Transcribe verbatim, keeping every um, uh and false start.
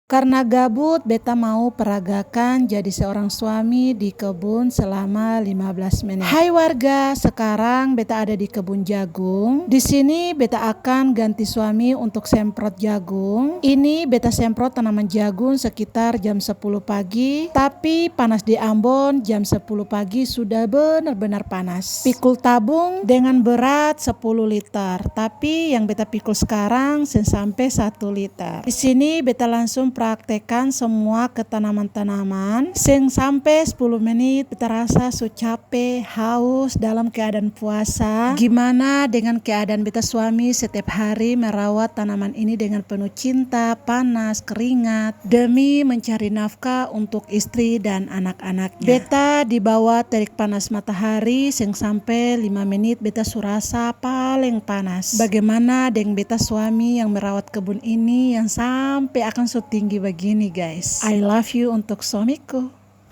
Karna gabut, beta mau peragakan jadi seorang suami di kebun selama lima belas menit. Hai warga, sekarang beta ada di kebun jagung. Di sini beta akan ganti suami untuk semprot jagung. Ini beta semprot tanaman jagung sekitar jam sepuluh pagi, tapi panas di Ambon jam sepuluh pagi sudah benar-benar panas. Pikul tabung dengan berat sepuluh liter, tapi yang beta pikul skarang seng sampe satu liter. Di sini beta langsung praktekkan semua ke tanaman-tanaman. Seng sampe sepuluh menit, beta rasa su cape, haus dalam keadaan puasa. Gimana dengan keadaan beta suami setiap hari merawat tanaman ini dengan penuh cinta, panas, keringat, demi mencari nafkah untuk istri dan anak-anaknya. Beta di bawah terik panas matahari, seng sampe lima menit beta su rasa paleng panas. Bagaimana deng beta suami yang merawat kebun ini yang sampe akang su tinggi bagini, guys? I love you untuk suamiku.